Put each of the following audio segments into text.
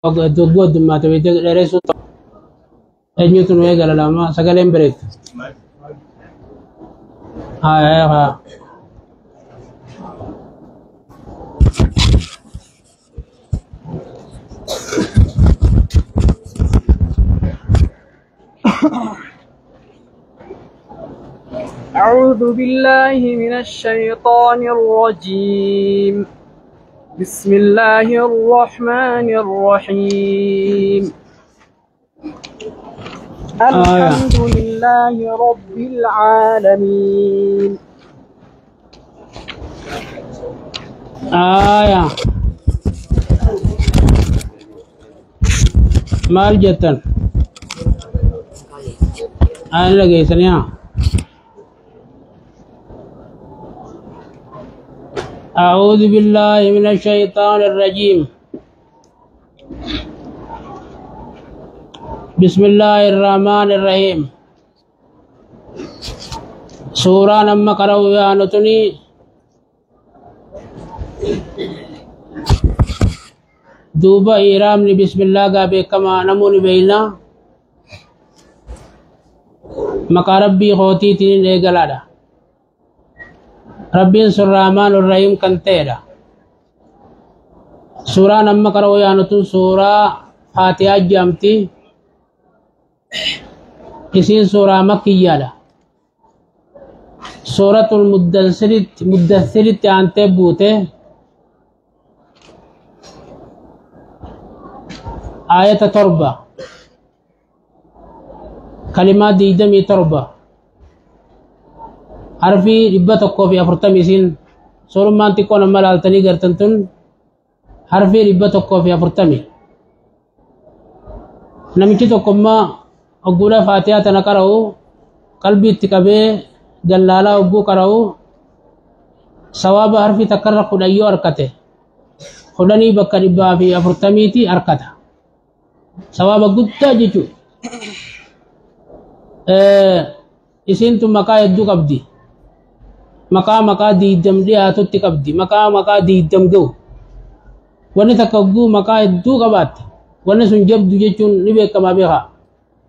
Doggoo addummaate beektee dheeressuu eenyutu nu eegala lama sagaleen bareeddu. Haa haa. أعوذ بالله من الشيطان الرجيم. بسم الله الرحمن الرحيم. الحمد لله رب العالمين. آية maal jettan? Aan dhageessanii. أعوذ بالله من الشيطان الرجيم. بسم الله الرحمن الرحيم. سورة نما قرأوا يا نتني دوبا إيرامني بسم الله قابي كما نموني بينا مقا ربي خوتي تنين إيقلادا ربين سر الرحمن الرحيم كنتيدا. سورة نما قرأوا يا نتن سورة فاتحة جامتي isiin suuraa makkiyyaadha. Suuratul muddassiritti aantee buute aayata 7 kalimaa 27 harfii 140 isiin suurummaan xiqqoo nama laaltanii gartan tun harfii 140. Namichi tokkommaa ogguudha faatihaa tana qara'u qalbii itti qabee jallaalaa ogguu qara'u sawaaba harfii takkarra 10 yoo harkate 10 bakka 140 harkata. Sawaaba guddaa jechuudha. Isiin tun maqaa hedduu qabdi. Maqaa 20 dhiyaatutti qabdi. Maqaa 20 ga'u. Wanni takka ogguu maqaa hedduu qabaatte wanni sun jabdu jechuun ni beekamaa beekaa.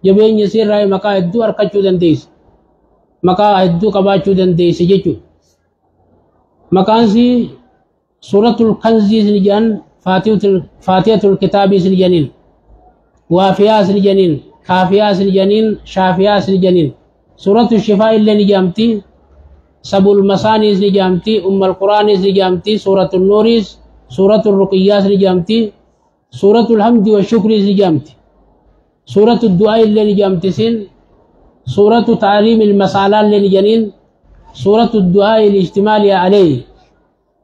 Jabeenya isiirraa maqaa hedduu harkachuu dandeessi. Maqaa hedduu qabaachuu dandeessi jechuudha. Maqaan isii suuratul kanzii isin jedhan, faatihatul kitaabii isin jedhaniin, waafiyaa isin jedhaniin, kaafiyaa isin jedhaniin, shaafiyaa isin jedhaniin. Suuratul shifaa illee ni jedhamti. Sabul masaanii isin jedhamti, ummal quraanii isin jedhamti, suuratul nuuriis, suuratul ruqiyyaa isin jedhamti, suuratul hamdi wa shukrii isin jedhamti. سورة الدعاء اللي نجامتسين، سورة تعليم المسألة اللي نجانين، سورة الدعاء الاشتمال عليه،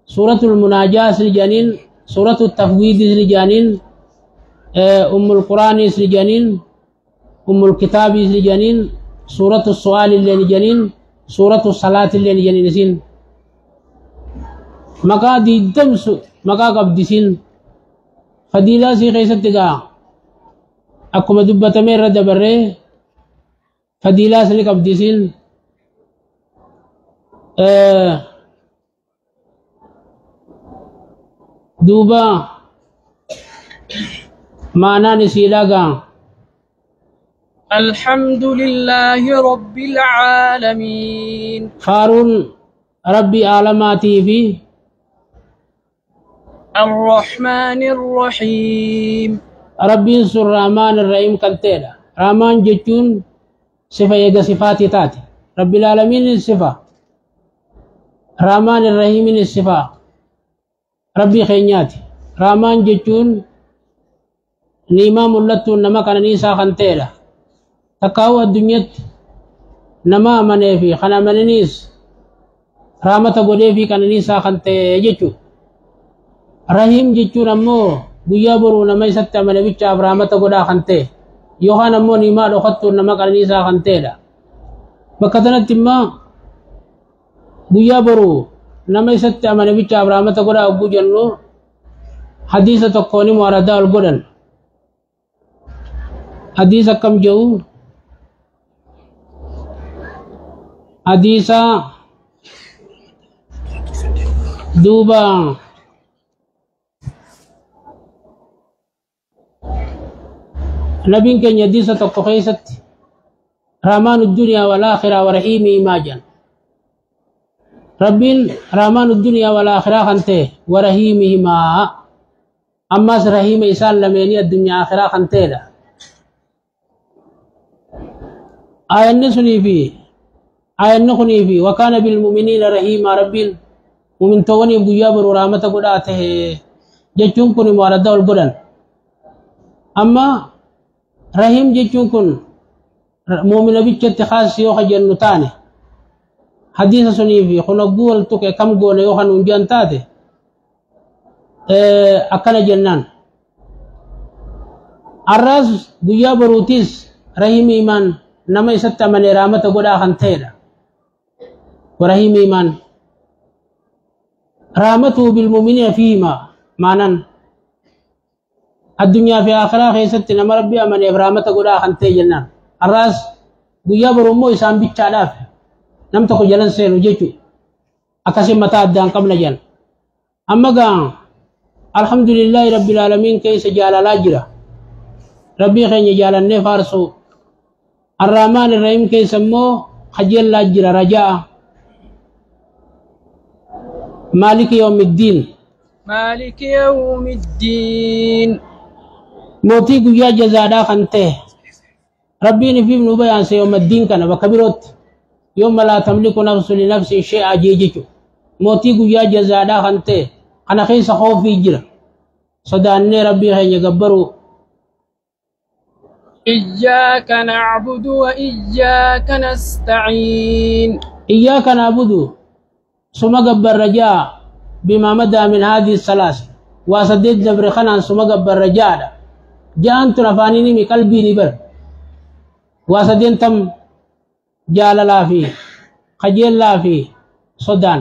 سورة المناجاة نجانين، سورة التفويض نجانين، أم القرآن نجانين، أم الكتاب نجانين، سورة السؤال اللي نجانين، سورة الصلاة اللي نجانين سين. مقا دي دمس مقا قبدسين فديلا سي خيستك akkuma dubbatame irra dabarree fadiilaa isni qabdisiin duuba maanaan isiidhaa gaa. الحمد لله رب العالمين. Faaruun rabbi aalamaatii fi الرحمن الرحيم. Rabbiin sun Rahmaan Irrahiim kan ta'edha. Rahmaan jechuun sifa eega sifaatii taate. Rabbil aalamiin sifa. Rahmaan Irrahiimin sifa. Rabbii keenyaati. Rahmaan jechuun niimaa mul'attuun nama qananiisaa kan ta'edha. Takkaa'uu addunyaatti nama amanee fi kan amananiis rahmata godhee fi qananiisaa kan ta'e jechuudha. Rahiim jechuun ammoo guyyaa boruu nama isatti amane bichaaf rahmata godhaa kan ta'e yookaan ammoo niimaa dhokattuun nama qananiisaa kan ta'edha. Bakka kanatti immoo guyyaa boruu nama isatti amane bichaaf rahmata godhaa hogguu jennu hadiisa tokkoon immoo aradaa ol godhan. Hadiisa akkam jedhu? Hadiisa duuba Nabiin keenya hadiisa tokko keessatti rahmaanu dunyaa wal aakhiraa wa rahiimihimaa jedhan. Rabbiin rahmaanu dunyaa wal aakhiraa kan ta'e wa rahiimihimaa, ammas rahiima isaan lameenii addunyaa aakhiraa kan ta'edha. Aayanni sunii fi aayanni kunii fi wakaana bilmu'miniina rahiimaa, rabbiin mu'mintoowwaniif guyyaa boruu rahmata godhaa ta'e jechuun kun mu'aradda ol godhan. Amma rahiim jechuun kun mu'mina bichatti khaas yoo jennu taane hadiisa sunii fi kun hogguu wal tuqe kam goone yoo kan nuun jedhan taate akkana jennaan. Arraas guyyaa boruutiis rahiimiimaan nama isatti amane rahmata godhaa kan ta'edha. Rahiimiimaan rahmatu bilmu'miniina fiihimaa maanan addunyaa fi akhiraa keessatti nama rabbi amaneef rahmata godhaa kan ta'e jennaan. Arraas guyyaa boruu immoo isaan bichaadhaaf nam tokko jalan seenu jechuudha. Akkasiin mataa addaan qabna jedhan. Amma gaa alhamdulillahi rabbil aalamiin keessa jaalalaa jira. Rabbii keenya jaalannee faarsuu. Arrahmaan irrahiim keessa immoo kajeellaa jira rajaa. Maaliki yawmiddiin. مالك يوم الدين. Mootii guyyaa jazaadhaa kan ta'e. Rabbiin ifiif nu bayaanse yawmaddiin kana bakka birootti. Yawma laa tamliku nafsu li nafsin shay'a jee jechuudha. Mootii guyyaa jazaadhaa kan ta'e kana keessa khoofii jira. Sodaannee rabbii keenya gabbaruu. إياك نعبد وإياك نستعين. إياك نعبد ثم قبل رجاء بما مدى من هذه الثلاث وسدد دبر خنان ثم قبل رجاء جاء أنت رفانيني من قلبي نبر وسدين تم جال لا في خجل لا في صدان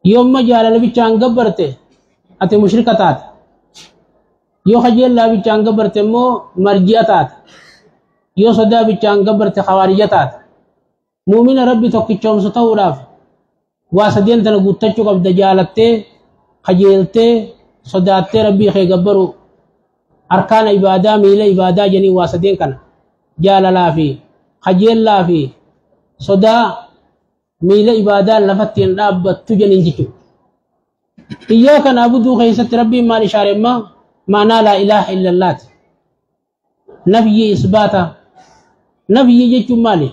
يوم ما جال لبيتشان قبرته أتي مشركتات يو خجل لا بيتشان قبرته مو مرجيتات يو صدا بيتشان قبرته خوارجتات مؤمن ربي توكيتشوم ستوراف واسدين تنا غوتچو قبض جالته خجلته صداته ربي خي قبرو أركان عبادة ميل عبادة جني واسدين كان جال لا في خجل لا في صدا ميل عبادة لفتين رب تجنين جيتو إياك نعبد خيست ربي ما نشار ما معنى لا إله إلا الله نفي إثباتا نفي جيتو مالي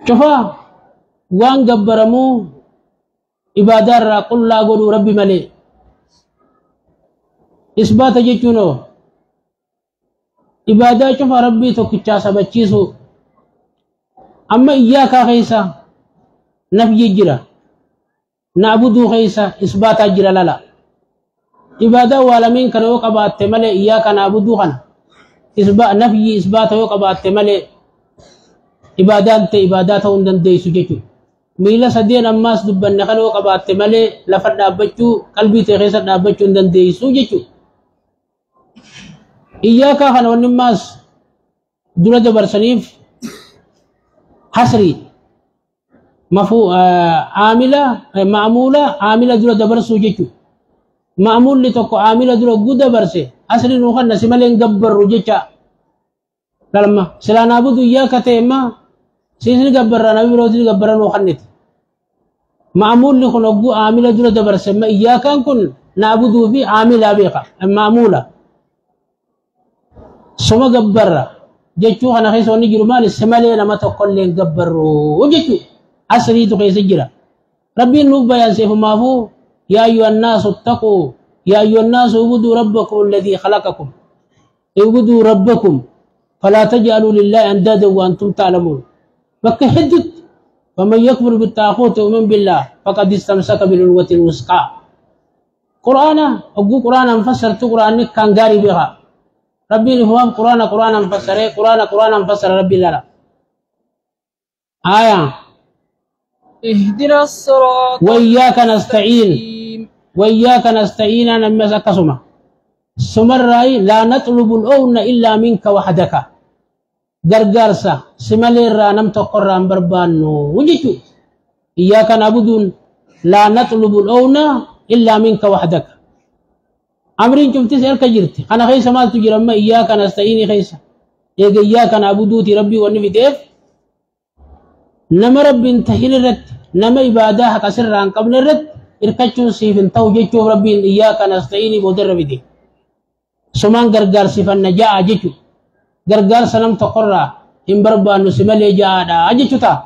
شوفا وان قبرمو عبادة را قل لا قولوا ربي مالي إثبات جيتونو عبادة شوفا ربي توكيتشا سبتشيسو أما إياك خيسا نفي جرا نعبدو خيسا إثبات جرا لا لا عبادة والمين كانوا قبات مالي إياك نعبدو خنا إثبات نفي إثبات قبات مالي عبادات عبادات هندن ديسو جيتو ميلا سدين أماس دبن نخلو قبات مالي لفر دابچو قلبي تخيسر دابچو هندن ديسو جيتو إياك خنا ونماس دولة برسنيف حصري مفهو عاملة معمولة عاملة دولة دبرسو جيتو معمول لتوكو عاملة دولة قد برسي حصري نوخن نسمالين قبر رجيتا لما سلا نعبد إياك تيما سيسني قبر نبي روزي قبر نوخنت معمول لكن أبو عاملة دولة دبرسي ما إياك كن نعبد في عاملة بيقى معمولة سما قبر جتشو أنا خيس ونجي رمال السمالي لما تقول لي قبر وجتشو أسري تقيس جرا ربي نوب بيان سيف ما هو يا أيها الناس اتقوا يا أيها الناس اعبدوا ربكم الذي خلقكم اعبدوا ربكم فلا تجعلوا لله أندادا وأنتم تعلمون بك حدت فمن يكفر بالطاغوت ويؤمن بالله فقد استمسك بالعروة الوثقى. قرآن أقول قرآن مفسر قرآن كان قاري بها ربي هو قرآن قرآن مفسر قرآن قرآن مفسر ربي لا آية اهدنا الصراط وإياك نستعين وإياك نستعين أنا مسكسمة سمر رأي لا نطلب الأون إلا منك وحدك غرغرسا سمالي را نم تقرا بربانو وجيتو إياك نعبد لا نطلب الأون إلا منك وحدك. Amriin cuftis harka jirti. Kana keessa maaltu jira amma iyyaaka nasta'iinii keessa? Eega iyyaaka na'buduuti rabbii wanni fideef nama rabbiin tahin irratti nama ibaadaa haqa sirraa hin qabne irratti hirkachuun siif hin ta'u jechuuf rabbiin iyyaaka nasta'iinii boodarra fide. Sumaan gargaarsifanna ja'a jechuudha. Gargaarsa nam tokkorraa hin barbaannu si malee ja'aadha jechuu ta'a.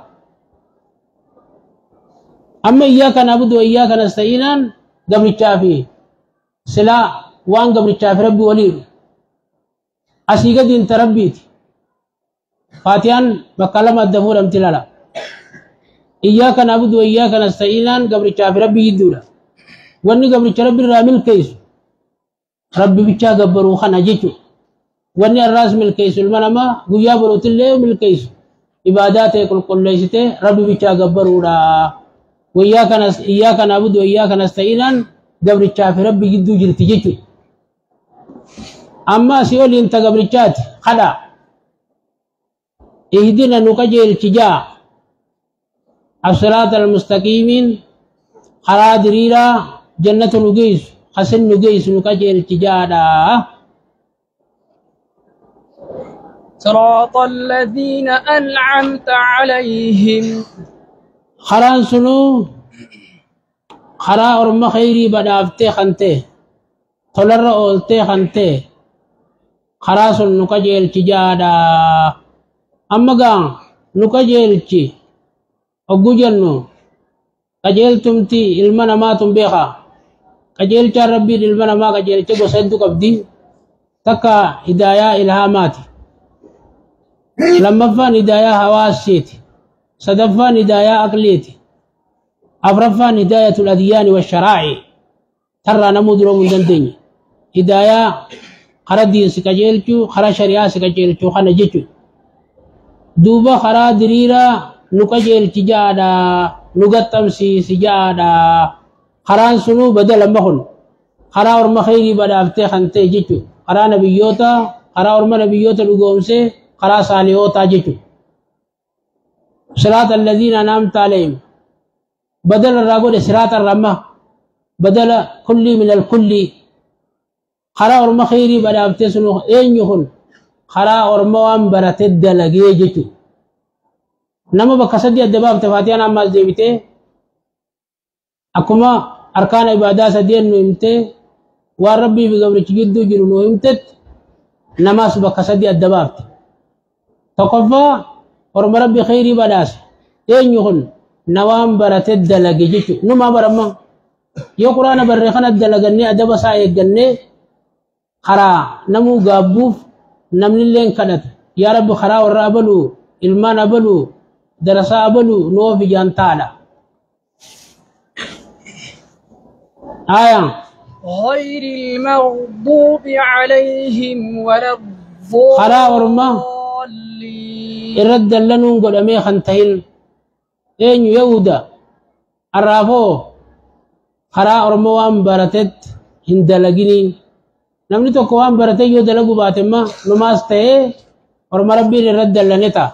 Amma iyyaaka na'budu wa iyyaaka nasta'iinaan gabrichaa fi silaa waan gabrichaa fi rabbi waliidhu. Asii gadi inta rabbiiti. Faatiyaan bakka lama adda fuudhamti lala. Iyyaaka na'budu wa iyyaaka nasta'iinaan gabrichaa fi rabbi gidduudha. Wanni gabricha rabbi irraa milkeessu rabbi bichaa gabbaruu kana jechuudha. Wanni har'aas milkeessu ilma namaa guyyaa boruutillee milkeessu ibaadaa ta'e qulqulleessitee rabbi bichaa gabbaruudha. Iyyaaka na'budu wa iyyaaka nasta'iinaan gabrichaa fi rabbi gidduu jirti jechuudha. Amma asii oliin ta gabrichaati kadhaa. Ihdina nu qajeelchi ja'a. As-siraata al-mustaqiimiin karaa diriiraa jannata nu geessu hasin nu geessu nu qajeelchi ja'aadha. صراط الذين أنعمت عليهم Karaan sunuu karaa orma khayrii badhaaftee kan ta'e tolarra ooltee kan ta'e karaa sun nu qajeelchi ja'aadha. Amma gaa nu qajeelchi hogguu jennu qajeeltumti ilma namaatun beekaa. Qajeelchaan rabbiin ilma namaa qajeelche gosa hedduu qabdi. Takka hidaayaa ilhaamaati. Lammaffaan hidaayaa hawaasiiti. Sadaffaan hidaayaa aqliiti. Afraffaan hidaayatul adyaani washaraa'i. Tarraa namuu duroomuu hin dandeenye. Hidaayaa karaa diin si qajeelchuu, karaa shari'aa si qajeelchuu kana jechuudha. Duuba karaa diriiraa nu qajeelchi ja'aadha. Nu gaxxamsiisi ja'aadha. Karaan sunuu badala amma kun karaa orma khayrii badhaaftee kan ta'e jechuudha. Karaa nabiyyoota, karaa orma nabiyyoota dhugoomsee karaa saalihootaa jechuudha. Siraata alladhiina an'amta alayhim badala irraa godhe siraata irraa amma badala kullii min alkullii karaa orma khayrii badhaaftee sun eenyu kun karaa orma waan barate dalagee jechuudha. Nama bakka sadii adda baafte faatiyaan ammaas deebitee akkuma arkaana ibaadaa sadeen nu himtee waan rabbii fi gabrichi gidduu jiru nu himtetti namaas bakka sadii adda baafte. Tokkoffaa orma rabbi khayrii badhaase eenyu kun na waan barate dalage jechuudha. Numaa baramma yoo quraana barree kana dalagannee adaba isaa eeggannee karaa namuu gaabbuuf namnillee kadhatu yaa rabbi karaa warra abaluu ilmaan abaluu darasaa abaluu nu of ijaan taadha. Aayaa غير المغضوب عليهم ولا karaa orma الضالين irratti dallanuun godhamee kan tahin eenyu yahuda arraafoo karaa orma waan baratetti hin dalaginiin namni tokko waan barate yoo dalagu baate imma numaas ta'ee orma rabbiin irratti dallane ta'a.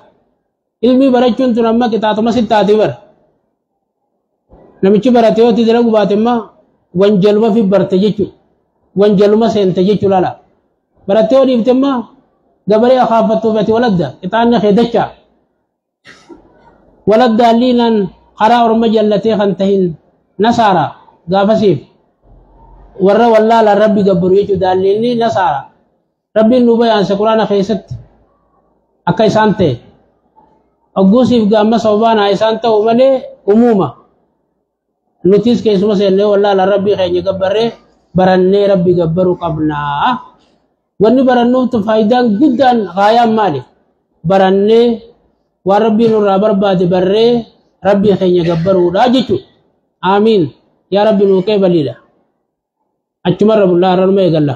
Ilmii barachuun tun amma qixaaxuma sitti taati bara. Namichi barate yoo itti dalagu baate imma wanjaluma fi barte jechuudha. Wanjaluma seente jechuudha laala. Barattee yoo dhiifte imma gabaree akaafattuuf ati waladda qixaanni kee dachaa. Waladda alliinaan karaa orma jallatee kan tahin nasaara gaafasiif warra wallaalaan rabbi gabbaru jechuudha daalliinni nasaara. Rabbiin nu bayaanse quraana keessatti akka isaan ta'e. Hogguusiif gaamma sababaan haa isaan ta'u malee umuuma. Nutis keessuma seennee wallaalaan rabbii keenya gabbarree barannee rabbi gabbaruu qabnaa. Wanni barannuuf faayidaan guddaan gaayaan maali? Barannee waan rabbiin nurraa barbaade barree rabbii keenya gabbaruudha jechuudha. Aamiin. Yaa rabbi nuu qeebaliidha. Achumarra bullaa har'anuma eegalla.